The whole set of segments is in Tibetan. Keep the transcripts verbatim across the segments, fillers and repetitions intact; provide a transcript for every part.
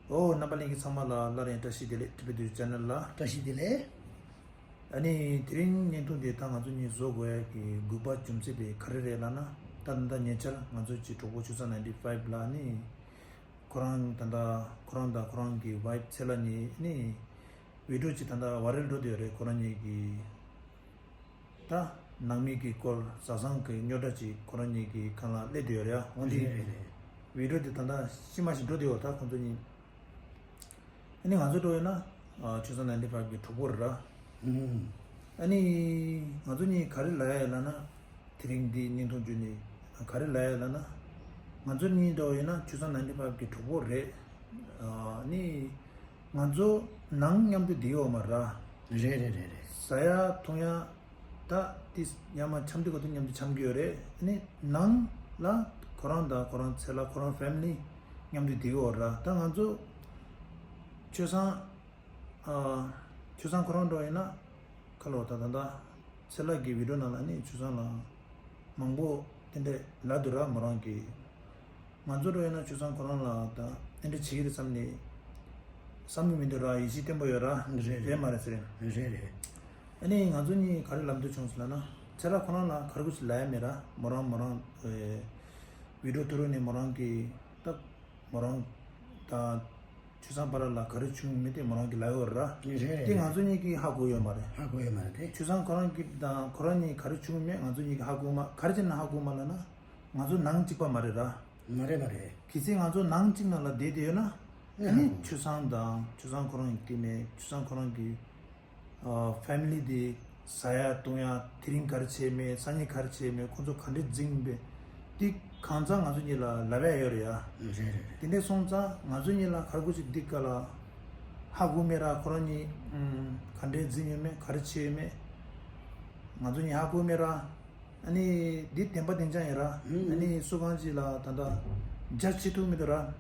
ཨོ། རྣམ་པ་ལྷན་རྒྱས་ཚང་མ་ལ་སླར་ཡང་བཀྲ་ཤིས་བདེ་ལེགས། ཊི་བི་དུས་ཆེ་ནལ་ལ། བཀྲ་ཤིས་བདེ་ལེགས། ཨ་ནི་དེ་རིང་བརྙན་ཐུང་འདི་ད་ང་ཚོ་གཉིས་བཟོ་དགོས་ཡ་གི་དགོས་པ་རྒྱུ་མཚན་དེ་ག་རེ་རེད་ལབ་ན། ད་ད་ལྟ་ཉེ་ཆར་ང་ཚོ་གི་གྲོགས་པོ་ཆུ་བཟང་ནའིན་ཊི་ཕའིབ་ལགས་ནི་ཁོ་རང་ད་ལྟ་ཁོ་རང་དང་ཁོ་རང་གི་ཝའིབ་ཚེ་ལགས་གཉིས་ནི་བི་ཌིའོ་ཅིག་ད་ལྟ་ཝའི་རལ་འགྲོ་བསྡད་ཡོད་རེད། ཁོ་རང་གཉིས་ཀྱི་ད་ནང་མི་གི་སྐོར་བཟའ་ཚང་གི་རྙོག་དྲ་ཅིག་ཁོ་རང་གཉིས་ཀྱི་སྒང་ལ་སླེབས་བསྡད་ཡོད་རེད་ཡ། འོན་ཏེ་རེད་རེད་རེད། བི་ཌིའོ་དེ་ད་ལྟ་ཤི་མ་ཤི་འགྲོ་བསྡད་ཡོད། ད་ཁོང་ཚོ་གཉིས། ཨ་ནི་ང་ཚོ་འགྲོ་ཡོད་ན་ཨ་ཆུ་བཟང་ནའིན་ཊི་ཕའིབ་གི་གྲོགས་པོ་རེད་ར། ཨུམ། ཨ་ནི་ང་ཚོ་གཉིས་ག་རེ་ལབ་ཡ་ལབ་ན། དེ་རིང་འདི་བརྙན་ཐུང་བརྒྱུད་ནས་ག་རེ་ལབ་ཡ་ལབ་ན། ང་ཚོ་གཉིས་འགྲོ་ཡོད་ན་ཆུ་བཟང་ནའིན་ཊི་ཕའིབ་གི་གྲོགས་པོ་རེད། ཨ་ནི་ང་ཚོ་ནང་མཉམ་དུ་བསྡད་ཡོད་མ་རེད་ར། རེད་རེད་རེད་རེད། ཟ་ཡ་འཐུང་ཡ་ད་ཏིས་ཡ་མ་འཆམ་དུས་ག་དུས་མཉམ་དུ་འཆམ་གི་ཡོད་རེད། ཨ་ནི་ནང་ལ་ཁོ་རང་དང་ཁོ་རང་ཚེ་ལགས་ཁོ་རང་ཕེ་མི་ལི་མཉམ་དུ་བསྡད་ཡོད་ར། ད་ང་ཚོ་ཆུ་བཟང་ཨ་ཆུ་བཟང་ཁོ་རང་འགྲོ་ཡིན་ན་ཁ་ལོ་ད་ད་ད་ཚེ་ལགས་ཀྱི་བི་ཌིའོ་ནང་ལ་ནི་ཆུ་བཟང་ལ་མང་པོ་དེ་འདྲས་ལབ་འདུག་ར། མོ་རང་གིས། ང་ཚོ་འགྲོ་ཡོད་ན་ཆུ་བཟང་ཁོ་རང་ལ་ད་ཨེ་འདྲ་བྱེད་ཀྱི་རེད་བསམ་ནས་བསམ་གྱི་མི་འདུག་ར། ཡིད་ཆེས་བརྟན་པོ་ཡོད་ར། རེད་རེད། རེད་མ་རེད་ཟེར། རེད་རེད། ཨ་ནི་ང་ཚོ་གཉིས་ག་རེ་ལབ་འདོད་བྱུང་ཟེར་ལབ་ན། ཚེ་ལགས་ཁོ་རང་ལ་ག་རེ་ཅིག་ལབ་ཡ་མེད་ར། མོ་རང་མོ་རང་ཨེ་བི་ཌིའོ་ཐུ་རུ་ནས་མོ་རང་གི་ད་མོ་རང་ད་ཆུ་བཟང་བར་ལ་ག་རེ་བྱུང་མེད་དེ་མོ་རང་གིས་ལབ་ཡོད་ར། རེད་རེད། དེ་ང་ཚོ་གཉིས་ཀྱིས་ཧ་གོ་ཡོད་མ་རེད། ཧ་གོ་ཡོད་མ་རེད་དེ། ཆུ་བཟང་ཁོ་རང་གིས་དང་ཁོ་རང་གཉིས་ག་རེ་བྱུང་མེད་ང་ཚོ་གཉིས་ཀྱིས་ཧ་གོ་མ། ག་རེ་བྱས་ནས་ཧ་གོ་མ་ལབ་ན། ང་ཚོ་ནང་གཅིག་པ་མ་རེད་ར། མ་རེད་མ་རེད། གལ་སྲིད་ང་ཚོ་ནང་གཅིག་ནང་ལ་བསྡད་བསྡད་ཡོད་ན། ཨ་ནི་ཆུ་བཟང་དང་ཆུ་བཟང་ཁོ་རང་གི་མེད། ཆུ་བཟང་ཁོ་རང་གི་ཨ་ཕེ་མི་ལི་དེ་ཟ་ཡ་འཐུང་ཡ་དེ་རིང་ག་རེ་བྱས་མེད། སང་ཉིན་ག་རེ་བྱས་མེད། ཁོང་ཚོ་ག་འདྲས་འཛིང་པས། དེ་གང་ཚང་ང་ཚོ་གཉིས་ལ་ལབ་ཡ་ཡོད་རེད་ཡ། རེད་རེད་རེད། དེ་འདྲས་སོང་ཙང་ང་ཚོ་གཉིས་ལ་ག་རེ་གོ་ཅིག་འདི་ག་ལ་ཧ་གོ་མེད་ར། ཁོ་རང་གཉིས་ཨམ་ག་འདྲས་འཛིང་ཡོད་མེད། ག་རེ་བྱས་ཡོད་མེད། ང་ཚོ་གཉིས་ཧ་གོ་མེད་ར། ཨ་ནི་འདི་བདེན་པ་བདེན་རྐྱང་ཡིན་ར། ཨ་ནི་སུ་གང་ཅིག་ལ་ད་ལྟ་རྒྱ་ཆེ་ཐུབ་མི་འདུག་ར།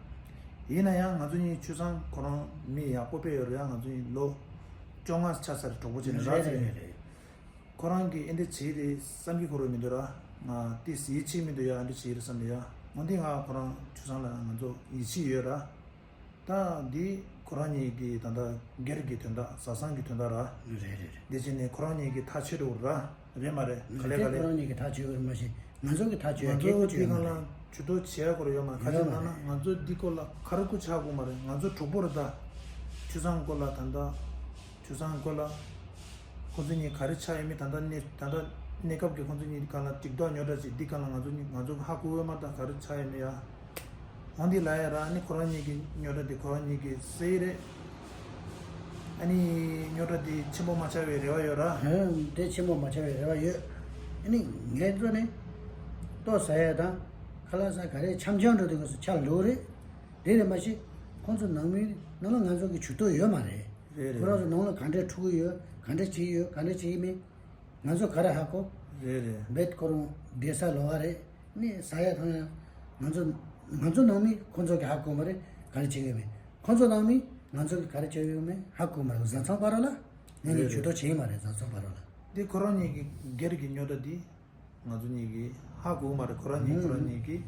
ཡིན་ན་ཡང་ང་ཚོ་གཉིས་ཆུ་བཟང་ཁོ་རང་མི་ཡག་པོ་དཔེ་ཡོད་རེད་ཡ། ང་ཚོ་གཉིས་ལོ་བཅོ་ལྔ་ཆགས་ཚར་གྲོགས་པོ་བྱས་ནས་ར། རེད་རེད་རེད། ཁོ་རང་གིས་ཨེ་འདྲ་བྱེད་རེད་བསམ་གྱི་ཁོ་རང་མི་འདུག་ར། ང་ཏིས་ཡིད་ཆེས་མི་འདུག་ཡ། ཨེ་འདྲ་བྱེད་རེད་བསམ་ནས་ཡ། འོན་ཏེ་ང་ཁོ་རང་ཆུ་བཟང་ལ་ང་ཚོ་ཡིད་ཆེས་ཡོད་ར། ད་འདི་ཁོ་རང་གཉིས་ཀྱི་ད་ལྟ་སྒེར་གྱི་དོན་དག་བཟའ་ཚང་གི་དོན་དག་ར། རེད་རེད་རེད། འདི་བྱས་ནས་ཁོ་རང་གཉིས་ཀྱི་ཐག་ཆོད་འགྲོ་ར། རེད་མ་རེད། ག་ལེ་ག་ལེ། ཁོ་རང་གཉིས་ཀྱི་ཐག་ཆོད་ཡོད་མ་ཤེས། ང་ཚོ་གི་ཐག་ཆོད་ཡ་ང་ཚོ་སྐད་ཆ་འདི་ཡོད་མ་སྒང་རེད། ལ་ཇུས་གཏོགས་བྱེད་ཡ་སྐོར་ཡོད་མ་རེད། ག་ཅི་ཡོད་མ་ལབ་ན་རེད། ང་ཚོ་འདི་སྐོར་ལ་ག་རེ་སྐུ་ཆག་དགོས་མ་རེད། ང་ཚོ་གྲོགས་པོ་རེད་ད། ཆུ་བཟང་སྐོར་ལ་ད་ལྟ་ཆུ་བཟང་སྐོར་ལ། ཁོང་ཚོ་གཉིས་ག་རེ་ཆགས་ཡོད་མེད། ད་ལྟ་གནས་ད་ལྟ་གནས་སྐབས་ཀྱི་ཁོང་ཚོ་གཉིས་སྒང་ལ་འགྲིག་མདོག་རྙོག་དྲ་ཅིག་འདི་སྒང་ལ་ང་ཚོ་གཉིས་ང་ཚོ་ཧ་གོ་ཡོད་མ་རེད། ད་ག་རེ་ཆགས་ཡོད་མེད་ཡ། འོན་ཏེ་ལབ་ཡ་ར། ཨ་ནི་ཁོ་རང་གཉིས་ཀྱི་རྙོག་དྲ་དེ་ཁོ་རང་གཉིས་ཀྱིས་སེལ་གྱི་རེད། ཨ་ནི་རྙོག་དྲ་དེ་ཆེན་པོ་མ་ཆགས་པའི་རེ་བ་ཡོད་ར། ཧེ། དེ་ཆེན་པོ་མ་ཆགས་པའི་རེ་བ་ཡོད། ཨ་ནི་ངའི་འགྲོ་ནས་ལྟོ་ཟ་ཡ་དང་ཁ་ལག་ཟ་ག་རེ་འཆམ་འཆམ་འགྲོ་དུས་སྐབས་སུ་ཆགས་འགྲོ་གི་རེད། དེ་རེད་མ་གཞི་ཁོང་ཚོ་ནང་མི་ནང་ལ་ང་ཚོ་གི་ཇུས་གཏོགས་ཡོད་མ་རེད། རེད་རེད། ཁོ་རང་ཚོ་ནང་ལ་ག་འདྲས་འཁྲུག་གི་ཡོད། ག་འདྲས་བྱེད་ཀྱི་ཡོད། ག་འདྲས་བྱེད་ཀྱི་མེད། ང་ཚོ་ག་རེ་ཧ་གོ། རེད་རེད། རྦད་ཁོ་རང་བསྡད་ས་ལོགས་ཀ་རེད། ནི་ཟ་ཡ་འཐུང་ཡ། ང་ཚོ་ང་ཚོ་ནང་མི་ཁོང་ཚོ་གི་ཧ་གོ་མ་རེད། ག་རེ་བྱེད་ཀྱི་མེད། ཁོང་ཚོ་ནང་མི་ང་ཚོ་གི་ག་རེ་བྱེད་ཀྱི་མེད་ཧ་གོ་མ་རེད། བཟའ་ཚང་བར་ལ་ངས་ནི་རེད་ཇུས་རེད། གཏོགས་བྱེད་ཀྱི་མ་རེད། བཟའ་ཚང་བར་ལ། འདི་ཁོ་རང་གཉིས་ཀྱི་སྒེར་གྱི་རྙོག་དྲ་འདི་ང་ཚོ་གཉིས་ཀྱིས་ཧ་གོ་མ་རེད། ཁོ་རང་གཉིས་ཁོ་རང་གཉིས་ཀྱིས་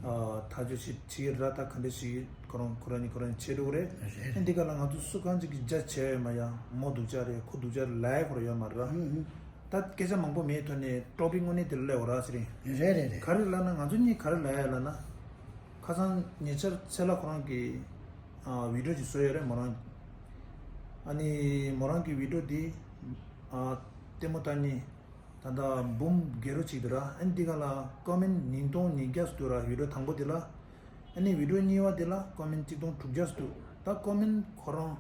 ཨ་ཐག་གཅོད་བྱེད་བྱེད་ཀྱི་རེད། ད་ག་འདྲ་ཞིག་ཁོ་རང་ཁོ་རང་གཉིས་ཁོ་རང་གཉིས་བྱེད་འགྲོ་གི་རེད། རེད་རེད། འདི་ག་ལ་ང་ཚོ་སུ་གང་ཅིག་གིས་རྒྱ་ཆེ་ཡོད་མ་ཡ། མོ་སྡུག་ཅག་རེད། ཁོ་སྡུག་ཅག་རེད་ལབ་ཡ་ཁོ་རང་ཡོད་མ་རེད། ད་སྐད་ཆ་མང་པོ་མེད་ཐོག་ནས་ཊོ་པིག་དངོས་གནས་དེ་ལ་སླེབས་འོ་ར་ཟེར་ཡིན། རེད་རེད་རེད། ག་རེ་ལབ་ན་ང་ཚོ་གཉིས་ག་རེ་ལབ་ཡ་ལབ་ན། ཁ་སང་ཉེ་ཆར་ཚེ་ལགས་ཁོ་རང་གིས་ཨ་བི་ཌིའོ་ཅིག་བཟོས་ཡོད་རེད་མོ་རང་། ཨ་ནི་མོ་རང་གི་བི་ཌིའོ་འདི་ཨ་ལྟད་མོ་ལྟ་ནི་ད་ལྟ་འབུམ་བརྒྱད་རོ་ཅིག་འདུག་ར། ཨ་ནི་འདི་ག་ལ་ཀོ་མེན་ཉིས་སྟོང་ཉིས་བརྒྱ་ཙམ་འདུག་ར། བི་ཌིའོ་དང་པོ་འདི་ལ། ཨ་ནི་བི་ཌིའོ་གཉིས་པ་འདི་ལ་ཀོ་མེན་གཅིག་སྟོང་དྲུག་བརྒྱ་ཙམ་འདུག་ད་ཀོ་མེན་ཁོ་རང་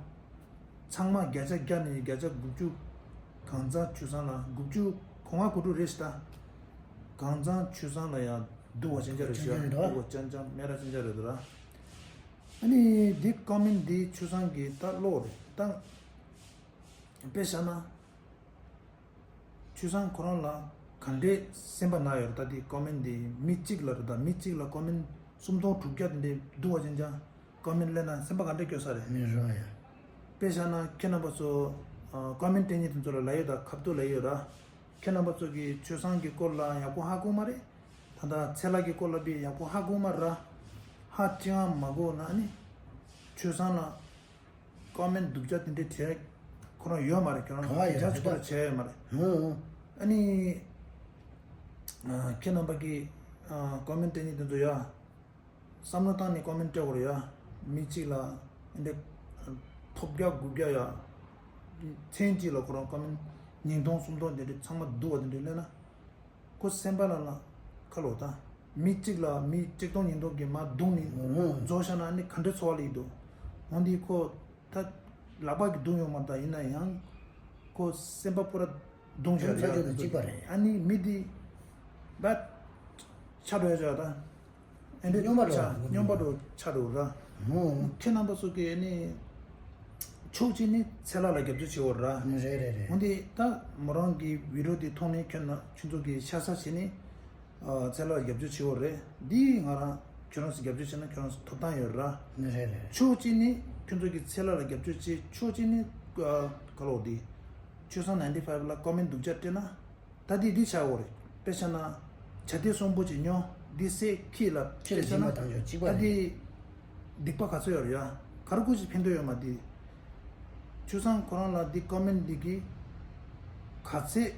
ཚང་མ་བརྒྱ་ཆ་བརྒྱ་ནས་བརྒྱ་ཆ་དགུ་བཅུ་གང་ཚང་ཆུ་བཟང་ལ་དགུ་བཅུ་གོ་ལྔ་གོ་དྲུག་རེད་ཤག་ད་གང་ཚང་ཆུ་བཟང་ལ་ཡང་སྡུག་པ་ཅན་ཅན་རེད་ཤག་ཅན་ཅན་རེད་འདུག་སྡུག་པ་ཅན་ཅན་སྨད་ར་ཅན་ཅན་རེད་འདུག་ར། ཨ་ནི་འདི་ཀོ་མེན་འདི་ཆུ་བཟང་གི་ད་ཀློག་རེད་ད། དཔེ་བཞག་ན། ཆུ་བཟང་ཁོ་རང་ལ་ག་འདྲས་སེམས་པ་ན་ཡོད་རེད། ད་དེ་ཀོ་མེན་དེ་མི་གཅིག་ལ་རེད་ད། མི་གཅིག་ལ་ཀོ་མེན་སུམ་སྟོང་དྲུག་བརྒྱ་དེ་འདྲས་སྡུག་པ་ཅན་ཅན་ཀོ་མེན་སླེབས་ན་སེམས་པ་ག་འདྲས་སྐྱོ་ས་རེད། མི་རོ་ཡ། དཔེ་བཞག་ན་ཁྱེད་རྣམ་པ་ཚོ་ཨ་ཀོ་མེན་སྤྲད་མཁན་དེ་ཚོ་ལ་ལབ་ཡོད་ད། ཁ་ཐུག་ལབ་ཡོད་ར། ཁྱེད་རྣམ་པ་ཚོ་གིས་ཆུ་བཟང་གི་སྐོར་ལ་ཡག་པོ་ཧ་གོ་མ་རེད། ད་ལྟ་ཚེ་ལགས་ཀྱི་སྐོར་ལ་དཔེ་ཡག་པོ་ཧ་གོ་མ་ར། ཧ་ཅང་མ་གོ་ན་ནི། ཆོས་བཟང་ལ་ཀོ་མེན་སྡུག་ཅག་དེ་འདྲའི་བྲིས་ཁོ་རང་ཡོད་མ་རེད། ཁྱོད་རང་ག་བ་ཡོད་རེད། ཅག་ཅིག་པོ་ར་བྱས་ཡོད་མ་རེད། ཧུང་། ཨ་ནི་ཨ་ཁྱེད་རྣམ་པ་གིས་ཨ་ཀོ་མེན་སྤྲད་མཁན་དེ་ཚོ་ཡ། བསམ་བློ་བཏང་ནས་ཀོ་མེན་སྤྲད་དགོས་རེད་ཡ། མི་གཅིག་ལ་འདི་ཐོབ་རྒྱག་དགུ་རྒྱག་ཡ། མཚན་གཅིག་ལ་ཁོ་རང་ཀོ་མེན་ཉིས་སྟོང་སུམ་སྟོང་དེ་འདྲ་ཚང་མ་བསྡུ་བ་དེ་འདྲ་སླེབས་ན། ཁོ་སེམས་པ་ལ་ལ་ཁ་ལོ་ད། མི་གཅིག་ལ་མི་གཅིག་སྟོང་ཉིས་སྟོང་གིས་མར་བརྡུངས་ནས་རྫོགས་བཞག་ན་ནི་ག་འདྲའི་ཚོར་བ་སླེབས་ཀྱི་འདུག་འོན་ཏེ་ཁོ་ད་ལག་པ་གིས་བརྡུངས་ཡོད་མ་རེད། ད་ཡིན་ན་ཡང་ཁོ་སེམས་པ་པུ་ར་བརྡུངས་བཞག་རེད་ཡ། གཅིག་པ་རེད། ཨ་ནི་མི་འདི་ད་ཆ་འགྲོ་ཡ་ཆ་ད། ཨེ་འདྲ་སྨྱོན་པ་འགྲོ་ཆ་སྨྱོན་པ་འགྲོ་ཆ་འགྲོ་ར། ཁྱེད་རྣམ་པ་ཚོ་གིས་ནི་ཕྱོགས་གཅིག་ནི་ཚེ་ལྷ་ལ་རྒྱབ་སྐྱོར་བྱེད་འོ་ར། རེད་རེད་རེད། འོན་ཏེ་ད་མོ་རང་གི་བི་ཌིའོ་འདི་མཐོང་ནས་ཁྱོད་ན་ཁྱོད་ཚོ་གིས་ཤ་ཚ་བྱས་ནས་ཨ་ཚེ་ལྷ་ལ་རྒྱབ་སྐྱོར་བྱེད་འོ་རེད། འདི་ང་རང་ཁྱོད་རང་ཚོ་རྒྱབ་སྐྱོར་བྱས་ན་ཁྱོད་རང་ཚོ་ཐོབ་ཐང་ཡོད་ར། རེད་རེད། ཕྱོགས་གཅིག་ནི་ཁྱོད་ཚོ་གིས་ཚེ་ལྷ་ལ་རྒྱབ་སྐྱོར་བྱེད། ཕྱོགས་གཅིག་ནི་ཨ་ག་ལོ་འདི་ཆོས་བཟང་ནའིན་ཊི་ཕའིབ་ལ་ཀོ་མེན་སྡུག་ཅག་སྤྲད་ན། ད་འདི་འདི་བྱ་འོ་རེད། དཔེ་བྱས་ན། བྱ་དེ་གསོན་པོ་ཅིག་ཉོ། འདི་སེ་ཁྱི་ལ་ཁྱི་ལ་དཔེ་བྱས་ན། སྦྱིན་པ་བཏང་ཆོག་གཅིག་པ་ད་རེད། འདི་སྡིག་པ་ག་ཚོད་ཡོད་རེད་ཡ། ག་རེ་ཀུ་ཅིག་ཕན་ཐོགས་ཡོད་མ་འདི། ཆོས་བཟང་ཁོ་རང་ལ་འདི་ཀོ་མེན་འདི་གི་ག་ཚད་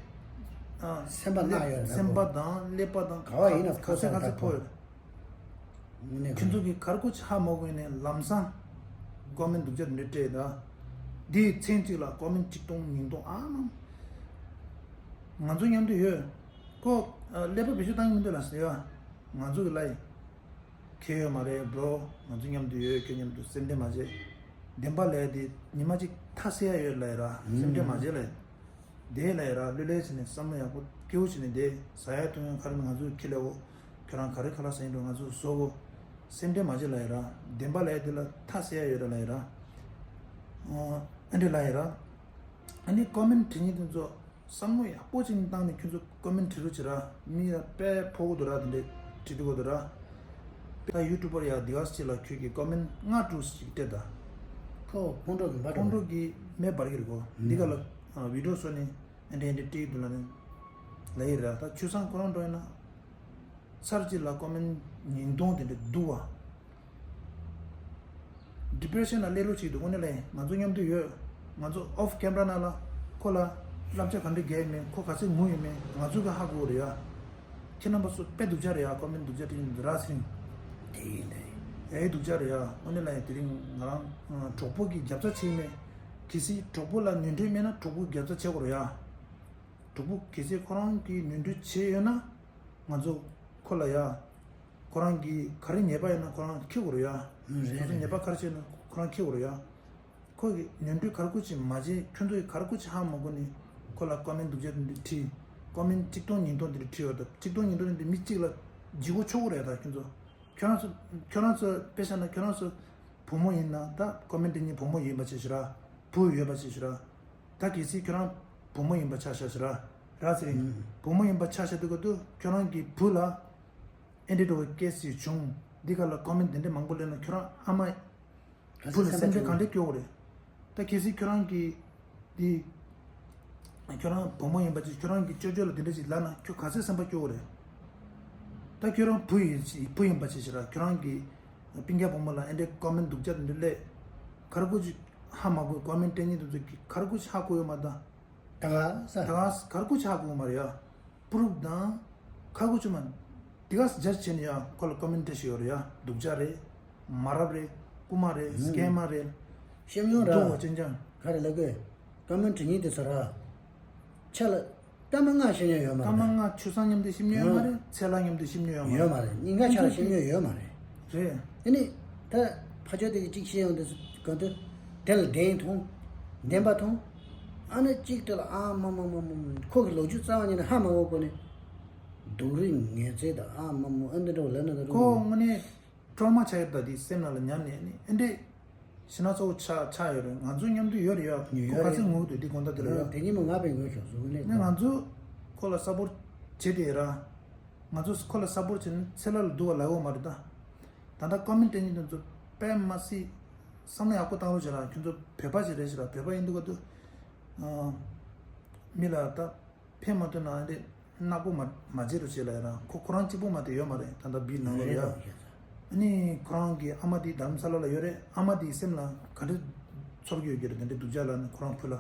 ཨ་སེམས་པ་ན་ཡོད་རེད། སེམས་པ་དང་ཀླད་པ་དང་ག་བ་ཡིན་ན་ག་ཚད་ག་ཚད་ཕོག་ཡོད་རེད། དངོས་གནས་ཁྱོད་ཚོ་གིས་ག་རེ་ཀུ་ཅིག་ཧ་མ་གོ་ནས་ལམ་སང་ཀོ་མེན་སྡུག་ཅག་འདི་སྤྲད་ད། འདིའི་མཚན་གཅིག་ལ་ཀོ་མེན་གཅིག་སྟོང་ཉིས་སྟོང་ཨ་མ། ང་ཚོ་མཉམ་དུ་ཡོད། ཁོ་ཀླད་པ་བེད་སྤྱོད་བཏང་གི་མི་འདུག་ལ་ཟེར་ཡ། ང་ཚོ་གི་ལ་ཡི་ཁེ་ཡོད་མ་རེད་བྷྲོ། ང་ཚོ་མཉམ་དུ་ཡོད། ཁྱོད་མཉམ་དུ་སེམས་ཁྲལ་མ་བྱེད། བདེན་པ་ལས་དེ་ཉི་མ་གཅིག་མཐའ་གསལ་ཡ་ཡོད་ལ་ཡི་ར། སེམས་ཁྲལ་མ་བྱེད་ལ་ཡི། བསྡད་ལ་ཡི་ར། ལྷོད་ལྷོད་བྱས་ནས་བསམ་བློ་ཡག་པོ་སྐྱིད་པོ་བྱས་ནས་བསྡད། ཟ་ཡ་འཐུང་ཡ་ག་རེ་ང་ཚོ་ཁྱི་ལ་འོ། ཁྱོད་རང་ག་རེ་ཁ་ལག་ཟ་ཡིན་འགྲོ། ང་ཚོ་བཟོ་གོ། སེམས་ཁྲལ་མ་བྱེད་ལ་ཡི་ར། བདེན་པ་ལ་ཡི་དེ་ལ་མཐའ་གསལ་ཡ་ཡོད་ར་ལ་ཡི་ར། ཨ་འདྲེ་ལ་ཡི་ར། ཨ་ནི་ཀོ་མེན་བྲིས་མཁན་དེ་ཚོ་བསམ་བློ་ཡག་པོ་ཅིག་བཏང་ནས་ཁྱོད་ཚོ་ཀོ་མེན་བྲིས་རོགས་བྱེད་ར། མི་ལ་དཔེ་ཕོག་གི་འདུག་ར། དེ་འདྲས་བྲིས་འདུག་གི་འདུག་ར། ད་ཡུ་ཊུབ་པར་ཡ་དེ་ག་ཅིག་ལ་ཁྱོད་ཀྱིས་ཀོ་མེན་ལྔ་དྲུག་ཅིག་སྤྲད་ད། ཁོ་ཁོང་ཁྲོ་གི་འབའ་ཁོང་ཁྲོ་གི་མེ་འབར་གི་རེད་གོ། འདི་ག་ལ་ཨ་བི་ཌིའོ་བཟོས་ནས་ཨེ་འདྲས་ཨེ་འདྲས་བྲིས་འདུག་ལ་ནི་ལ་ཡི་ར། ད་ཆོས་བཟང་ཁོ་རང་འགྲོ་ཡིན་ན། ཚར་གཅིག་ལ་ཀོ་མེན་ཉིས་སྟོང་དེ་འདྲ་འདུག་བ། ཌི་པི་རེ་ཤན་ལ་སླེབས་རོགས་བྱེད་འདུག་དངོས་གནས་ལ་ཡིན། ང་ཚོ་མཉམ་དུ་ཡོད། ང་ཚོ་ཨོཕ་ཀེམ་ར་ནང་ལ་ཁོ་ལ་བསླབ་བྱ་ག་འདྲ་རྒྱག་ཡིན་མིན། ཁོ་ག་ཚོད་ངུ་ཡིན་མིན་ང་ཚོ་གིས་ཧ་གོ་གི་རེད་ཡ། ཁྱེད་རྣམ་པ་ཚོ་དཔེ་སྡུག་ཅག་རེད་ཡ། ཀོ་མེན་སྡུག་ཅག་བྲིས་ཡིན་འདུག་ར་ཟེར། དེ་ཡིན་དེ། ཡ་ཡི་སྡུག་ཅག་རེད་ཡ། དངོས་གནས་ལ་ཡིན། དེ་རིང་ང་རང་གྲོགས་པོ་གི་རྒྱབ་རྩ་བྱེད་ཡིན་མིན། གལ་སྲིད་གྲོགས་པོ་ལ་ནོར་འཁྲུལ་མེད་ན་གྲོགས་པོ་རྒྱབ་རྩ་བྱེད་དགོས་རེད་ཡ། གྲོགས་པོ་གལ་སྲིད་ཁོ་རང་གིས་ནོར་འཁྲུལ་བྱས་ཡོད་ན། ང་ཚོ་ཁོ་ལ་ཡ། ཁོ་རང་གིས་ག་རེ་ཉེས་པ་ཡོད་ན་ཁོ་རང་འཁྱེར་དགོས་རེད་ཡ། ང་ཚོ་ཉེས་པ་ག་རེ་བྱས་ན་ཁོ་རང་འཁྱེར་དགོས་རེད་ཡ། ཁོ་གིས་ནོར་འཁྲུལ་ག་རེ་ཀུ་ཅིག་མ་བྱས། ཁྱོད་ཚོ་གིས་ག་རེ་ཀུ་ཅིག་ཧ་མ་གོ་ནས་ཁོ་ལ་ཀོ་མེན་སྡུག་ཅག་དེ་འདྲ་བྲིས། ཀོ་མེན་གཅིག་སྟོང་ཉིས་སྟོང་དེ་འདྲ་བྲིས་ཡོད་ད། གཅིག་སྟོང་ཉིས་སྟོང་དེ་འདྲ་མི་གཅིག་ལ་ལྗིད་ཁོག་ཆོག་གི་རེད་ད། ཁྱོད་ཚོ་ཁྱོད་རང་ཚོ་ཁྱོད་རང་ཚོ་དཔེ་བཞག་ན་ཁྱོད་རང་ཚོ་བུ་མོ་ཡིན་ན་ད་ཀོ་མེན་སྤྲད་མཁན་བུ་མོ་ཡིན་པ་བྱས་ཤིག་ར། བུ་ཡོད་པ་བྱས་ཤིག་ར། ད་གལ་སྲིད་ཁྱོད་རང་བུ་མོ་ཡིན་པ་ཆ་བཞག་ཤིག་ར། ར་ཟེར་ཡིན། བུ་མོ་ཡིན་པ་ཆ་བཞག་དུས་སྐབས་དུ་ཁྱོད་རང་གི་བུ་ལ་ཨེ་འདྲ་འདྲ་བའི་སྐད་ཆ་བྱུང་། འདི་ག་ལ་ཀོ་མེན་དེ་འདྲ་མང་པོ་སླེབས་ན་ཁྱོད་རང་ཨ་མ་ག་ཚོད་བུ་ལ་སེམས་ཁྲལ་ག་འདྲ་སྐྱོ་གི་རེད། ད་གལ་སྲིད་ཁྱོད་རང་གི་འདི་ཁྱོད་རང་བུ་མོ་ཡིན་པ་ཅིག་ཁྱོད་རང་གི་ཅོ་ཅོ་ལ་དེ་འདྲ་ཅིག་ལབ་ན་ཁྱོད་ག་ཚོད་སེམས་པ་སྐྱོ་གི་རེད། ད་ཁྱོད་རང་བུ་ཡིན་ཅིག་བུ་ཡིན་པ་ཅིག་ཤི་ར། ཁྱོད་རང་གི་སྤུན་ཀྱག་བུ་མོ་ལ་ཨེ་འདྲའི་ཀོ་མེན་སྡུག་ཅག་དེ་འདྲ་སླེབས། ག་རེ་ཀུ་ཅིག་ཧ་མ་གོ། ཀོ་མེན་སྤྲད་མཁན་དེ་ཚོ་གི་ག་རེ་ཀུ་ཅིག་ཧ་གོ་ཡོད་མ་ད། ད་ག་ས། ད་ག་ས་ག་རེ་ཀུ་ཅིག་ཧ་གོ་མ་རེད་ཡ། པུ་རུབ་དང་། ཁ་ཁུ་ཆུ་མ། དེ་ག་ཇ་བྱས་ནས་ཡ་ཁོ་ལ་ཀོ་མེན་སྤྲད་ཤེས་ཡོད་རེད་ཡ། སྡུག་ཅག་རེད། མ་རབས་རེད། རྐུ་མ་རེད། སྐྱེལ་མ་རེད། ཤེས་མྱོང་ར། སྡུག་པ་ཅན་ཅང་། ག་རེ་ལབ་དགོས། ཀོ་མེན་བྲིས་མཁན་དེ་ཚོ་ར། ཆ་ལ། སྐར་མ་ལྔ་ཤེས་མྱོང་ཡོད་མ་རེད། སྐར་མ་ལྔ་ཆུ་སྲང་མཉམ་དུ་ཤེས་མྱོང་ཡོད་མ་རེད། ཚེ་ལྷ་མཉམ་དུ་ཤེས་མྱོང་ཡོད་མ་རེད། ཡོད་མ་རེད། གཉིས་ཀ་ཆ་ལ་ཤེས་མྱོང་ཡོད་མ་རེད། རེད། དེ་ནི། ད། ཕ་ཆོས་དེ་གི་གཅིག་ཤེས་ཡོང་དུས་གང་དུ། དེ་ལ་བདེན་མཐོང་། བདེན་པ་མཐོང་། ཨ་ནི་གཅིག་དེ་ལ་ཨ་མ་མ་མ་མ་མ་ཁོ་གི་ལོ་རྒྱུས་རྩ་བ་ཉིད་ནས་ཧ་མ་གོ་གོ་ནི། སྡུག་རུས་ངལ་རྩོལ་དང་ཨ་མ་མ་ཨ་འདི་འདྲ་བ་ལབ་ན་ད་རུང་། ཁོ་དངོས་གནས་ཀྲོ་མ་ཆགས་ཡོད་པ་དེ་སེམས་ནང་ལ་ཉར་ནས་ནི་ཨེ་འདྲས་ཞེ་ན་གཙོ་བོ་ཆགས་ཆགས་ཡོད་རེད། ང་ཚོ་མཉམ་དུ་ཡོད་རེད་ཡ། ཡོད་ཁོ་ག་ཚོད་རེད། ངུ་འདུག་འདི་དགོང་དག་དེ་ལ་ཡ། དེ་ཉིན་མོ་ང་པའི་ངོས་ཤོག་གཟུགས་ནས་ནི་ང་ཚོ་ཁོ་ལ་སཔོར་བྱེད་དེ་ར། ང་ཚོ་ཁོ་ལ་སཔོར་བྱེད་ན་ཚེ་ལ་ལ་སྡུག་པ་ལབ་ཡོད་མ་རེད་ད། ད་ལྟ་ཀོ་མེན་སྤྲད་མཁན་དེ་ཚོ་དཔེ་མ་སྲིད་བསམ་བློ་ཡག་པོ་བཏང་རོགས་བྱེད་ར། ཁྱོད་ཚོ་བོད་པ་ཞིག་རེད་ཤག་ར། བོད་པ་ཡིན་དུས་ག་དུས་མི་ལ་ད་ཕན་མ་ཐོགས་ན་འདི་ནག་པོ་མ་མ་བྱེད་རོགས་བྱེད་ལ་ཡ་ར། ཁོ་ཁོ་རང་གཅིག་པོ་མ་གཏོགས་ཡོད་མ་རེད། ད་ལྟ་བིའི་ནང་ལ་ཡ། རེད་རེད། ཨ་ནི་ཁོ་རང་གི་ཨ་མ་དེ་རྡ་རམ་ས་ལ་ལ་ཡོད་རེད། ཨ་མ་དེའི་སེམས་ལ་ག་འདྲ་ཚོར་གྱི་ཡོད་ཀྱི་རེད། དེ་འདྲ་སྡུག་ཅག་ལ་ནི་ཁོ་རང་བུ་ལ།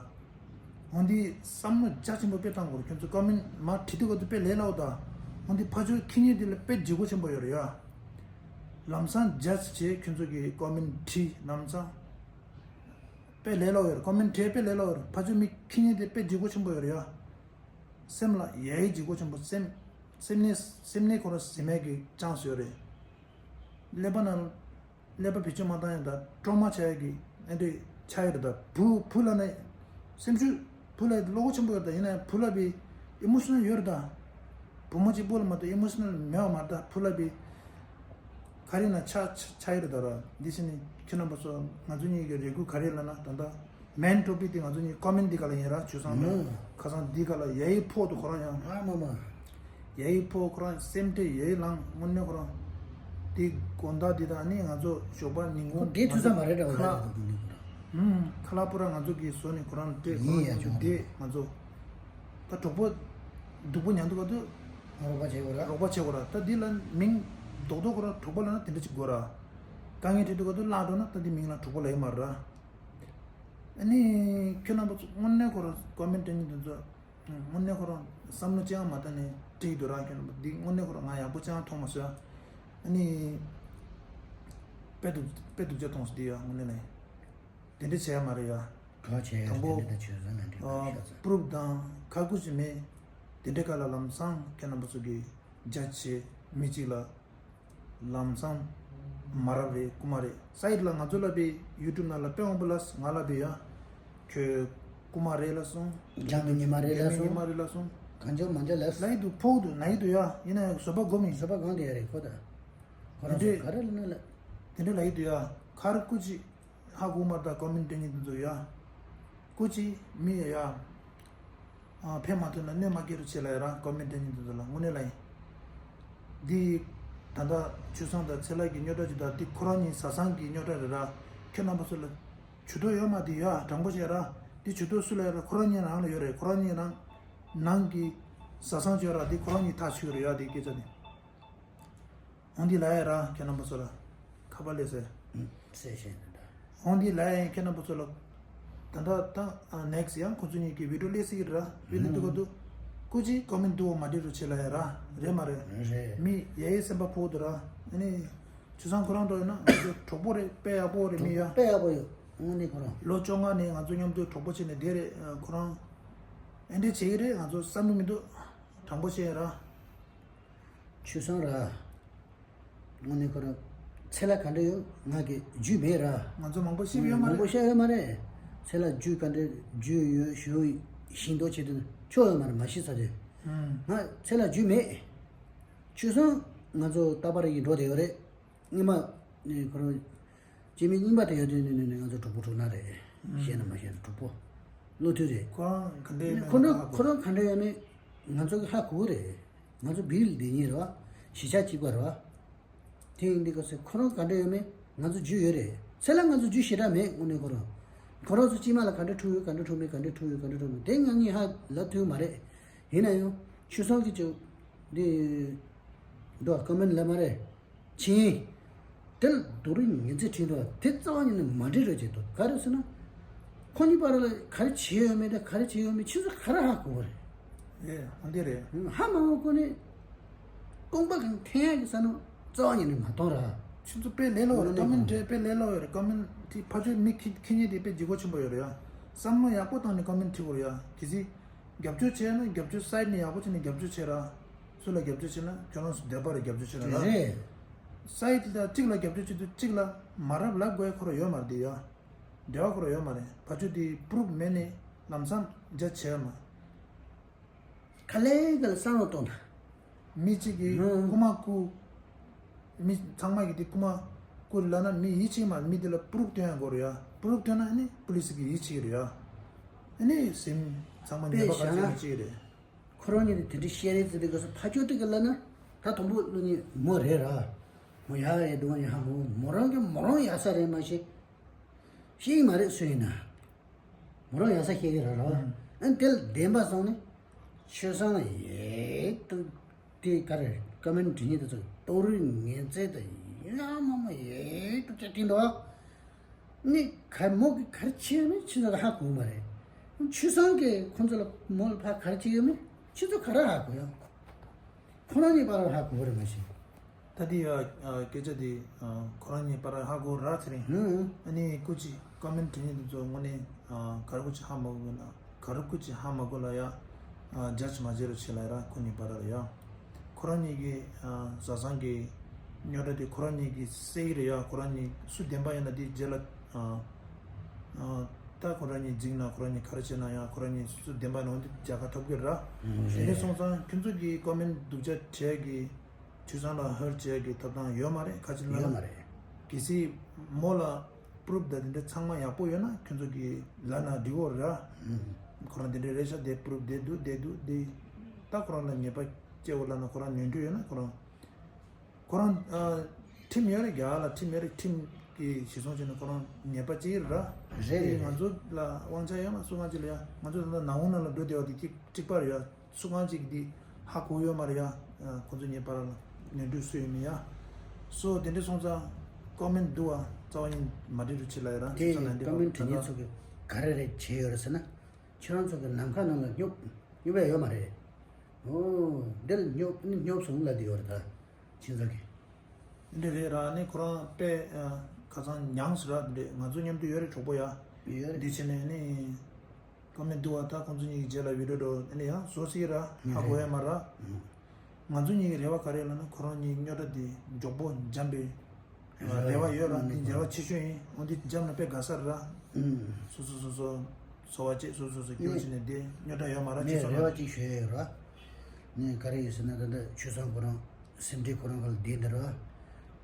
འོན་ཏེ་བསམ་བློ་རྒྱ་ཆེན་པོ་དཔེ་བཏང་དགོས་རེད། ཁྱོད་ཚོ་ཀོ་མེན་མར་བྲིས་དུས་ག་དུས་དཔེ་ལས་སླ་བོ་དང་། འོན་ཏེ་ཕར་ཕྱོགས་ཁྱི་ཉིན་དེ་ལ་དཔེ་ལྗིད་ཁོག་ཆེན་པོ་ཡོད་རེད་ཡ། ལམ་སང་རྒྱ་ཆེ་ཁྱོད་ཚོ་གི་ཀོ་མེན་བྲིས་ལམ་སང་། དཔེ་ལས་སླ་བོ་ཡོད་རེད། ཀོ་མེན་བྲིས་དཔེ་ལས་སླ་བོ་ཡོད་རེད། ཕར་ཕྱོགས་མི་ཁྱི་ཉིན་དེ་དཔེ་ལྗིད་ཁོག་ཆེན་པོ་ཡོད་རེད་ཡ། སེམས་ལ་ཡ་ཡི་ལྗིད་ཁོག་ཆེན་པོ། སེམས་སེམས་ནས་སེམས་ནས་ཁོ་རང་ཟིན་མེད་ཀྱི་ཅང་སུ་ཡོད་རེད། ཀླད་པ་ནང་ཀླད་པ་བེད་སྤྱོད་མ་བཏང་ཡ་ད་ཀྲོ་མ་ཆགས་ཡ་གི་ཨེ་འདྲ་ཆགས་ཡོད་རེད། ད་བུ་བུ་ལ་ནི་སེམས་ཤུགས་བུ་ལ་བློ་ཁོག་ཆེན་པོ་ཡོད་རེད། ད་ཡིན་ན་ཡང་བུ་ལ་བི་ཨི་མོ་ཤི་ནལ་ཡོད་རེད། ད་བུ་མོ་གཅིག་པོ་ལ་མ་གཏོགས་ཨི་མོ་ཤི་ནལ་མེད་པ་མ་རེད། ད་བུ་ལ་བི་ག་རེ་ན་ཆགས་ཆགས་ཡོད་རེད། ད་ར་འདི་ཕྱི་ནི་ཁྱོད་རྣམ་པ་ཚོ་ང་ཚོ་གཉིས་ཀྱི་རེ་སྐུལ་ག་རེ་ལབ་ན། ད་ལྟ་མེན་ཊོ་པིག་དེ་ང་ཚོ་གཉིས་ཀོ་མེན་འདི་ག་ལ་ཡིན་ར། ཆུ་སང་ན་ཁ་སང་འདི་ག་ལ་ཡ་ཡི་ཕོག་ཏུ་ཁོ་རང་ཡང་ཨ་མ་མ། ཡ་ཡི་ཕོ་ཁོ་རང་སེམས་ཁྲལ་ཡ་ཡི་ལངས། དངོས་གནས་ཁོ་རང་དེ་དགོང་དག་དེ་དང་ནི་ང་ཚོ་ཞོགས་པ་ཉིན་གུང་ཁོ་བསྡད་ཐུབ་ས་མ་རེད་འདྲ་བོ་ཁ་ལགས། ལ་ཁ་ལག་པུ་ར་ང་ཚོ་གིས་བཟོས་ནས་ཁོ་རང་སྤྲད། ཁོ་ཡིན་ཡ་རང་ཆུང་བསྡད། ང་ཚོ་ད་གྲོགས་པོ་སྡུག་པོ་ཉམས་འདུག་ག་དུས་རོགས་པ་བྱེད་དགོས་ར། རོགས་པ་བྱེད་དགོས་ར། ད་འདི་ལ་མིང་རྡོག་རྡོག་ཁོ་ར་གྲོགས་པོ་ལབ་ན་དེ་འདྲ་ཅིག་དགོས་ར། དཀའ་ངལ་འཕྲད་འདུག་ག་དུས་བརླག་འགྲོ་ན་ད་འདི་མིང་ལ་གྲོགས་པོ་ལབ་ཡ་མ་རེད་ར། ཨ་ནི་ཁྱོད་རྣམ་པ་ཚོ་དངོས་གནས་ཁོ་ར་ཀོ་མེན་ཊི་སྤྲད་མཁན་དེ་ཚོ། དངོས་གནས་ཁོ་རང་བསམ་བློ་ཅི་ཡང་མ་བཏང་ནས་བྲིས་འདུག་ར། ཁྱོད་རྣམ་པ་འདི་དངོས་གནས་ཁོ་རང་ང་ཡག་པོ་ཅི་ཡང་མཐོང་མ་སོང་། ཨ་ནི་དཔེ་སྡུག་དཔེ་སྡུག་ཅག་མཐོང་སོང་འདི་ཡ། དངོས་གནས་ལ་དེ་འདྲ་བྱས་ཡ་མ་རེད་ཡ། ག་བྱས་ཡ་དང་པོ་དེ་འདྲ་ད་བྱོས་ཟ་ན་འདྲ་ཨ་ཤ་ཚ། པུ་རུབ་དང་ཁ་ཁུ་ཅི་མེད། དེ་འདྲ་ག་ལ་ལམ་སང་ཁྱོད་རྣམ་པ་ཚོ་གིས་རྒྱ་ཆེ་མི་གཅིག་ལ། ལམ་སང་མ་རབས་རེད། རྐུ་མ་རེད། སའིད་ལ་ང་ཚོ་ལ་བི་ཡུ་ཊུབ་ནང་ལ་དཔེ་དབང་པོ་ལ་ང་ལ་བི་ཡ། ཁྱོད་རྐུ་མ་རེད་ལ་སོང་། རྒྱང་དུ་ཉི་མ་རེད་ལ་སོང་། ཉི་མ་རེད་ལ་སོང་། གང་ཅོག་མ་ཅོག་ལ་ལ་ཡི་དུ་ཕོག་དུ་ན་ཡི་དུ་ཡ། ཡིན་ན་ཡང་བཟོད་པ་སྒོམ་ཡིན། བཟོད་པ་སྒོམ་དེ་ཡ་རེད་ཁོ་ད། ཁོ་རང་ཚོ་ག་རེ་ལ་ན་ལ། དེ་འདྲ་ལ་ཡི་དུ་ཡ། ཁར་རྐུ་ཅི། ཧ་གོ་མ་ད་ཀོ་མེན་ཊི་སྤྲད་མཁན་དེ་ཚོ་ཡ། སྐུ་མཁྱེན་མི་ཡ། ཨ་ཕན་མ་ཐོགས་ན་གནོད་མ་སྐྱེལ་རོགས་བྱེད་ལ་ཡ་ར། ཀོ་མེན་ཊི་སྤྲད་མཁན་དེ་ཚོ་ལ་དངོས་གནས་ལ་ཡིན། འདི་ད་ལྟ་ཆུ་སྲང་དང་ཚེ་ལྷ་གི་རྙོག་དྲ་ཅིག་དང་འདི་ཁོ་རང་གཉིས་བཟའ་ཚང་གི་རྙོག་དྲ་རེད་ར། ཁྱོད་རྣམ་པ་ཚོ་ལ་ཇུས་གཏོགས་ཡོད་མ་དེ་ཡ་དྲང་པོ་བྱས་ར། འདི་ཇུས་གཏོགས་སུ་ལ་ཡ་ར། ཁོ་རང་གཉིས་རང་ལ་ཡོད་རེད། ཁོ་རང་གཉིས་རང་ནང་གི་བཟའ་ཚང་བྱས་ར། འདི་ཁོ་རང་གཉིས་ཐག་ཆོད་རེད་ཡ། འདི་སྐད་ཆ་ནི། འོན་ཏེ་ལ་ཡ་ར་ཁྱེད་རྣམ་པ་ཚོ་ལ་ཁ་པར་སླེབས་ཟེར། ཟེར་བཤད་ནི་འདྲ། འོན་ཏེ་ལ་ཡ་ཁྱེད་རྣམ་པ་ཚོ་ལ་ད་ལྟ་ད་ནེག་སི་ཡང་ཁོ་ཚོ་གཉིས་ཀྱི་བི་ཌི་ཡོ་སླེབས་སྲིད་ཀྱི་ར། བི་ཌི་ཡོ་འདི་ག་དུ་སྐུ་མཁྱེན་ཀོ་མེན་འདུག་མ་འབྲི་རོགས་བྱེད་ལ་ཡ་ར། རེད་མ་རེད། རེད། མི་ཡ་ཡའི་སེམས་པ་ཕོག་འདུག་ར། ཨ་ནི་ཆུ་སྲང་ཁོ་རང་འགྲོ་ཡོད་ན་ང་ཚོ་གྲོགས་པོ་རེད། དཔེ་ཡག་པོ་རེད། མི་ཡ་དཔེ་ཡག་པོ་ཡོད། དངོས་གནས་ཁོ་རང་ལོ་བཅོ་ལྔ་ནས་ང་ཚོ་མཉམ་དུ་གྲོགས་པོ་བྱས་ནས་བསྡད་རེད། ཁོ་རང་ཨེ་འདྲས་བྱེད་ཀྱི་རེད། ང་ཚོ་བསམ་བློ་མི་འདུག་དྲང་པོ་བཤད་ར། ཆུ་སྲང་ར། དངོས་གནས་ཁོ་རང་ཚེ་ལ་ག་འདྲ་ཡོད་ང་གི་རྒྱུས་མེད་ར། ང་ཚོ་མང་པོ་ཤེས་ཡོད་མ་མང་པོ་རེད། ཤེས་ཡོད་མ་རེད། ཚེ་ལ་རྒྱུས་ག་འདྲ་རྒྱུས་ཡོད་ཞུ་ཤིང་ཏོག་བྱེད་དུས་ཆོག་ཡོད་མ་རེད། མ་ཤེས་ས་རེད། ང་ཚེ་ལ་རྒྱུས་མེད། ཆུ་སྲང་ང་ཚོ་རྟག་པར་ཡིན་འགྲོ་བསྡད་ཡོད་རེད། སྔོན་མ་ནས་ཁོ་རང་སྐྱེ་དམན་རྙིང་པ་དེ་ཡོད་དུས་ནས་ནས་ང་ཚོ་གྲོགས་པོ་གྲོགས་ན་རེད། བཤད་ན་མ་བཤད་ན་གྲོགས་པོ་བློ་མཐུན་རེད། ཁོ་རང་ག་འདྲ་ཡོད་མེད་ཁོ་རང་ཁོ་རང་ག་འདྲ་ཡོད་མེད་ང་ཚོ་གི་ཧ་གོ་གི་རེད། ང་ཚོ་བིལ་ལྡན་གཉིས་རེད་བ། གཞིས་ཆགས་གཅིག་པ་རེད་བ། དེ་ཡིན་དུས་སྐབས་སུ་ཁོ་རང་ག་འདྲ་ཡོད་མེད་ང་ཚོ་རྒྱུས་ཡོད་རེད། ཚེ་ལ་ང་ཚོ་རྒྱུས་ཞེ་དྲག་མེད། དངོས་གནས་ཁོ་རང་ཁོ་རང་ཚོ་སྐྱེས་མ་ལ་ག་འདྲ་འཁྲུག་ཡོད་ག་འདྲ་འཁྲུག་མེད་ག་འདྲ་འཁྲུག་ཡོད་ག་འདྲ་འཁྲུག་མེད་དེ་ང་གཉིས་ཧ་ལབ་ཐུབ་མ་རེད། ཡིན་ན་ཡང་ཆུ་སྲང་གི་ཅུ་འདི་འགྲོ་ཀོ་མེན་ལབ་མ་རེད། ཆིན། དེ་ལ་རྡོ་རིང་ངན་ཚད་ཁྲིད་འདུག་དེ་རྩ་བ་ཉིད་ནས་མ་འགྲིག་རོགས་བྱེད་འདུག་ག་རེ་ཟེར་ན། ཁོ་གཉིས་བར་ལ་ག་རེ་བྱས་ཡོད་མེད་དང་ག་རེ་བྱས་ཡོད་མེད་ཁྱེད་ཚོ་ག་རེ་ཧ་གོ་བ་རེད། ཨེ་འོན་ཏེ་རེད། ཧ་མ་གོ་གོ་ནས། རྐང་པ་གང་འཐེན་ཡག་གི་ས་ནོ་རྩ་བ་ཉིད་ནས་མ་གཏོང་ར། ཁྱེད་ཚོ་དཔེ་ལས་སླ་བོ་རེད། ཀོ་མེན་དཔེ་ལས་སླ་བོ་ཡོད་རེད། ཀོ་མེན་དེ་ཕར་ཕྱོགས་མི་ཁྱི་ཁྱི་ཉེ་དེ་དཔེ་ལྗིད་ཁོག་ཆེན་པོ་ཡོད་རེད་ཡ། བསམ་བློ་ཡག་པོ་བཏང་ནས་ཀོ་མེན་བྲིས་དགོས་རེད་ཡ། གལ་སྲིད། རྒྱབ་སྐྱོར་བྱས་ན་རྒྱབ་སྐྱོར་སའིད་ནས་ཡག་པོ་བྱས་ནས་རྒྱབ་སྐྱོར་བྱས་ར། སུ་ལ་རྒྱབ་སྐྱོར་བྱས་ན་ཁྱོད་རང་ཚོ་བདེ་བ་རེད། རྒྱབ་སྐྱོར་བྱས་ན་ར། རེད། སའིད་ལ་གཅིག་ལ་རྒྱབ་སྐྱོར་བྱེད་དུས་གཅིག་ལ་མ་རབས་ལབ་དགོས་ཁོ་རང་ཡོད་མ་རེད་དེ་ཡ། འབྲེལ་བ་ཁོ་རང་ཡོད་མ་རེད། ཕར་ཕྱོགས་དེ་པུ་རུབ་མེད་ནས་ལམ་སང་རྒྱ་ཆེ་བ་མ། ག་ལེ་ག་ལེ་བསམ་བློ་གཏོང་ད། མི་གཅིག་གིས་ཧུམ། རྐུ་མ་རྐུ། མི་ཚང་མ་གིས་དེ་རྐུ་མ་རྐུ་རེད་ལབ་ན་མི་ཡིད་ཆེས་མ་རེད། མི་དེ་ལ་པུ་རུབ་སྟོན་ཡ་དགོས་རེད་ཡ། པུ་རུབ་སྟོན་ན་ཨ་ནི་པུ་ལི་སི་གིས་ཡིད་ཆེས་རེད་ཡ། ཨ་ནི་སེམས་ཚང་མ་ཉེས་པ་ག་ཚོད་ཡོད་ཅིག་རེད། ཁོ་རང་གཉིས་དེ་དེ་འདྲའི་བཤད་རེས་ཙི་དེ་ག་སོ་ཕ་ཆོས་དེ་ག་ལ་ན་ད་དང་པོ་བློ་ཉེས་མོ་རེད་ར། མོ་ཡག་རེད་འདུག་ཡ་ཧ་མོ་མོ་རང་གི་མོ་རང་ཡག་ས་རེད་མ་ཤེས། ཤེས་མ་རེད་སུ་ཡིན་ན། མོ་རང་ཡག་ས་ཤེས་ཀྱི་ར་ར་བ། ཨ་དེ་ལ་བདེན་པ་སོང་ནས། ཆོས་སང་ལ་ཡེ་ཏུ་དེ་ག་རེ་ཀ་མེན་དྲི་ཉེས་དེ་ཚོ་ཏོ་རུ་ངན་ཚད་དེ་ ཡ་མ་མ་ཡེ་ཏུ་ཅེ་ཏིན་དོ། ནི་ག་མོ་གི་གར་ཆེ་མི་ཆི་ཟ་ཧ་གོ་མ་རེད། ཆུ་སང་གི་ཁོང་ཚོ་ལ་མོ་ལ་ཕ་གར་ཆེ་ཡོད་མི་ཆི་ཚོ་ག་ར་ཧ་གོ་ཡ། ཁོ་རང་གཉིས་པ་ར་ཧ་གོ་རེད་མ་ཤེས། ད་དེ་ཡ་སྐད་ཆ་དེ་ཁོ་རང་གཉིས་པ་ར་ཧ་གོ་ར་ཚེ་རིང་། ཨ་ནི་སྐུ་ཅི་ཀོ་མེན་ཊི་དེ་ཉིད་དེ་ཚོ་དངོས་གནས་གར་སྐུ་ཅི་ཧ་མ་གོ་ན་གར་སྐུ་ཅི་ཧ་མ་གོ་ལ་ཡ་ཇ་ཇི་མ་བྱེད་རོགས་བྱེད་ལ་ཡ་ར་ཁོ་གཉིས་པ་ར་ལ་ཡ། ཁོ་རང་གཉིས་ཀྱི་བཟའ་ཚང་གི་རྙོག་དྲ་དེ་ཁོ་རང་གཉིས་ཀྱིས་སེལ་གྱི་རེད་ཡ། ཁོ་རང་གཉིས་སུ་བདེན་པ་ཡིན་ན་དེ་རྗེས་ལ་ད་ཁོ་རང་གཉིས་འཛིང་ན་ཁོ་རང་གཉིས་ག་རེ་བྱེད་ན་ཡང་ཁོ་རང་གཉིས་སུ་བདེན་པ་ཡིན་ན་འོན་ཏེ་རྒྱལ་ཁ་ཐོབ་ཀྱི་རེད། དེ་འདྲ་སོང་ཙང་ཁྱོད་ཚོ་གི་ཀོ་མེན་ཊི་སྡུག་ཅག་བྱས་ཀྱི་ཆུ་སྲང་ལ་ཧར་བྱས་ཀྱི་ཐོབ་ཐང་ཡོད་མ་རེད། ཁ་ཅིག་ལ་ཡོད་མ་རེད། གལ་སྲིད་མོ་ལ་པུ་རུབ་དང་དེ་འདྲ་ཚང་མ་ཡག་པོ་ཡོད་ན་ཁྱོད་ཚོ་གི་ལབ་ན་འགྲིག་གོ་ར། ཁོ་རང་དེ་འདྲའི་རེད་ཤག་དེ་པུ་རུབ་དེ་འདུག་དེ་འདུག་དེ་ད་ཁོ་རང་ལ་ཉེས་པ་སྐྱེ་བོ་ལབ་ན་ཁོ་རང་ནོར་འཁྲུལ་ཡོད་ན་ཁོ་རང་ཁོ་རང་ཁྲིམས་ཡོད་རེད། རྒྱ་གར་ལ་ཁྲིམས་ཡོད་རེད། ཁྲིམས་ཀྱི་གཞི་བཟུང་བྱས་ནས་ཁོ་རང་ཉེས་པ་སྐྱེ་གི་ར། རེད་རེད། ང་ཚོ་ལ་དབང་ཆ་ཡོད་ན་སུ་གང་ཅིག་ལ་ཡ་ང་ཚོ་ད་ལྟ་ནག་ཁུང་ནང་ལ་འགྲོ་བསྡད་པ་དེ་གཅིག་གཅིག་པ་རེད་ཡ། སུ་གང་ཅིག་འདི་ཧ་གོ་ཡོད་མ་རེད་ཡ། ཁོ་ཚོ་ངའི་བར་ལ་ནོར་འཁྲུལ་སུ་ཡོད་མེད་ཡ། སོ་དེ་འདྲ་སོང་ཙང་ཀོ་མེན་ཊི་འདུག་བ། རྩ་བ་ཉིད་མ་འབྲི་རུ་ཆེ་ལ་ཡ་ར། དེ་ཁྱེད་ཚོ་ནང་འདྲི་ཀོ་མེན་ཊི་ད་ཉིད་ལྟ་ཚོ་གི་ག་རེ་རེད་བྱས་ཡོད་རེད་ཟེར་ན། ཁྱེད་རང་ཚོ་གི་ནམ་མཁའ་ནང་ལ་སྙོབ་སྙོབ་ཡ་ཡོད་མ་རེད། ཨོ་འདིར་སྙོབ་སྙོབ་སོང་ལ་དེ་ཡོད་རེད་ད། ཁྱེད་ཚོ་གི་འདི་རེད་ར། ནི་ཁོ་རང་དཔེ་ཁ་སང་མྱངས་ཟེར་ར། འདི་ང་ཚོ་མཉམ་དུ་ཡོད་རེད་གྲོགས་པོ་ཡ། ཡོད་རེད། འདི་བྱས་ནས་ནི། ཀོ་མེན་ཊི་འདུག་བ། ད་ཁོང་ཚོ་གཉིས་ཀྱི་རྗེས་ལ་བི་ཌིའོ་འགྲོ་ཨ་ནི་ཡང་བཟོ་སྲིད་ར། ཧ་གོ་ཡ་མ་ར། ང་ཚོ་གཉིས་ཀྱི་རེ་བ་ག་རེ་ལབ་ན་ཁོ་རང་གཉིས་རྙོག་དྲ་དེ་མགྱོགས་པོ་འཇམ་པའི་རེ་བ་ཡོད་ར། དེ་འཇམ་པ་ཆེ་ཤོས་ཡིན། འོན་ཏེ་འཇམ་ན་དཔེ་དགའ་ས་ར། སོ་སོ་སོ་སོ་འཚོ་བ་བྱེད། སོ་སོ་སོ་སྐྱིད་པོ་བྱས་ནས་བསྡད། རྙོག་དྲ་ཡོད་མ་ར། ཁྱེད་ཚོ་ལ་རེ་བ་གཅིག་ཞུ་ཡ་ཡོད་ར། ངས་ག་རེ་ཡིན་ཟེར་ན་ད་ལྟ་ཆུ་སྲང་ཁོ་རང་། སེམས་ཁྲལ་ཁོ་རང་ག་ལ་བསྡད་འདི་ར།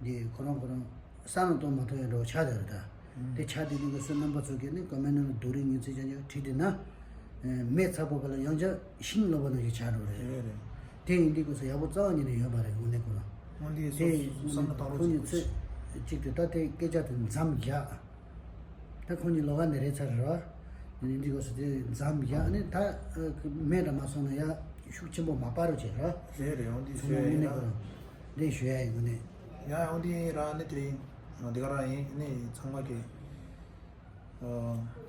འདི་ཁོ་རང་ཁོ་རང་ས་ནང་གཏོང་མ་ཐུབ་ཡ་འདྲ་བོ་ཆགས་བསྡད་རེད་ད། དེ་ཆགས་བསྡད་དུས་ཀྱི་སུ་རྣམ་པ་ཚོ་གིས་ནི་ཀོ་མེན་ཊི་ནང་ལ་སྡུག་རུས་ངན་ཚིག་ཅང་ཅང་བྲིས་བསྡད་ན། མེ་ཚ་པོ་ག་ལ་ཡང་བསྐྱར་ཤིང་ལོག་པ་ནང་བཞིན་ཆགས་འགྲོ་རེད། རེད་རེད། དེ་ཡིན་དུས་ཀྱི་སུ་ཡག་པོ་རྩ་བ་ཉིད་ནས་ཡོད་མ་རེད་དངོས་གནས་ཁོ་རང་། འོན་ཏེ་དེ་སོ་སོ་བསམ་བློ་བཏང་རོགས་ཁོ་གཉིས་བྱེད། ཚོས་གཅིག་ཏུ་ད་དེ་སྐད་ཆ་དེ་མཚམས་བཞག་ད་ཁོང་གཉིས་ལོགས་ཀ་ནས་རེད་ཚར་རེད་བ། ཡིན་འདི་གོ་སོ་དེ་མཚམས་ཡག་ནི་ད་མེད་དྲ་མ་སོང་ན་ཡ་ཤུགས་ཆེན་པོ་མ་སྤར་རོགས་བྱེད་ར། རེད་རེད། འོན་ཏེ་ཚང་མ་ཞུ་ཡ་དངོས་ཡིན་གནས་ན། ཁོ་རང་འདི་ཞུ་ཡ་ཡིན་དངོས་གནས། ཡ་འོན་ཏེ་ར་ནི་དེ་རིང་འདི་ག་རང་ཡིན་ནི་ཚང་མ་གི་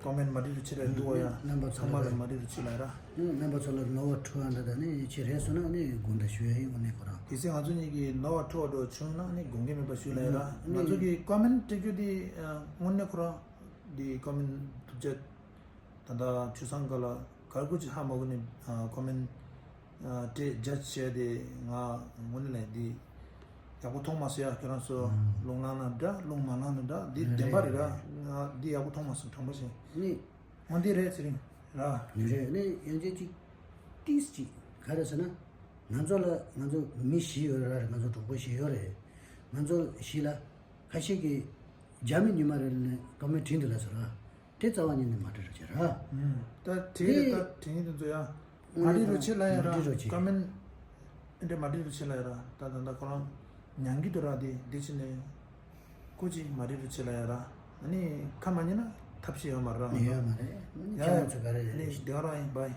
ཀོ་མེན་ཊི་མ་འབྲི་རུ་ཆེ་རེད་འདུག་བ་ཡ། རྣམ་པ་ཚང་མ་ལ་མ་འབྲི་རུ་ཆེ་ལ་ར། རྣམ་པ་ཚོ་ལ་ནོར་བ་འཁྲུལ་བ་འདྲ་ད་ནི་ཆེ་རེད་སོང་ན་ནི་དགོངས་དག་ཞུ་ཡ་ཡིན་དངོས་གནས་ཁོ་རང་། གལ་སྲིད་ང་ཚོ་གཉིས་ཀྱི་ནོར་བ་འཁྲུལ་བ་འགྲོ་བྱུང་ན་ནི་དགོངས་འགལ་མེད་པ་ཞུ་ལ་ཡ་ར། ང་ཚོ་གི་ཀོ་མེན་ཊི་སྤྲད་རྒྱུ་དེ་དངོས་གནས་ཁོ་རང་འདི་ཀོ་མེན་ཊི་སྡུག་ཅག་ད་ལྟ་ཆུ་སྲང་ག་ལ་གར་ཁུ་ཅི་ཧ་མ་གོ་ནི་ཀོ་མེན་ཊི་སྤྲད་ཇ་ཇི་བྱས་ཏེ་ང་དངོས་གནས་ལ་འདི་ཡག་པོ་མཐོང་མ་སོང་ཡ། ཁྱོད་རང་ཚོ་རླུང་ལངས་ན་འདྲ་རླུང་མ་ལངས་ན་འདྲ་འདི་བདེན་པ་རེད་ར། ང་འདི་ཡག་པོ་མཐོང་མ་སོང་དྲང་པོ་བཤད། ནི། འོན་ཏེ་རེད་ཚེ་རིང་ར། རེད་ནི་ཡང་ཅིག་ཅིག་ཏིས་ཅིག་ག་རེ་ཟེར་ན། ང་ཚོ་ལ་ང་ཚོ་མི་བཞི་ཡོད་ར་རེད། ང་ཚོ་གྲོགས་པོ་བཞི་ཡོད་རེད། ང་ཚོ་བཞི་ལ་ཁ་ཤས་ཀྱིས་རྒྱ་མི་ཉི་མ་རེད་ནས་ཀོ་མེན་ཊི་བྲིས་འདུག་ལ་ཟེར་ར། དེ་རྩ་བ་ཉིད་ནས་མ་འབྲི་རོགས་བྱེད་ར། ད་དེ་རེད། ད་དེ་ཡིན་དུས་ཚོ་ཡ། མ་འབྲི་རོགས་བྱེད་ལ་ཡ་ར། མ་འབྲི་རོགས་བྱེད། ཀོ་མེན་ཊི་འདྲ་མ་འབྲི་རོགས་བྱེད་ལ་ཡ་ར། ད་ད་ད་ཁོ་རང་ཉན་གི་འདུག་ར། དེ་འདི་ཕྱི་ནས་སྐུ་ཅི་མ་འབྲི་རོགས་བྱེད་ལ་ཡ་ར། ཨ་ནི་ཁ་མ་ཉན་ན་ཐབས་ཤེས་ཡོད་མ་ར། ཡོད་མ་རེད། ཡ་ཁྱེད་རང་ཚོ་ག་རེ་རེད། ནི་དེ་ག་རང་ཡིན་པ་ཡིན།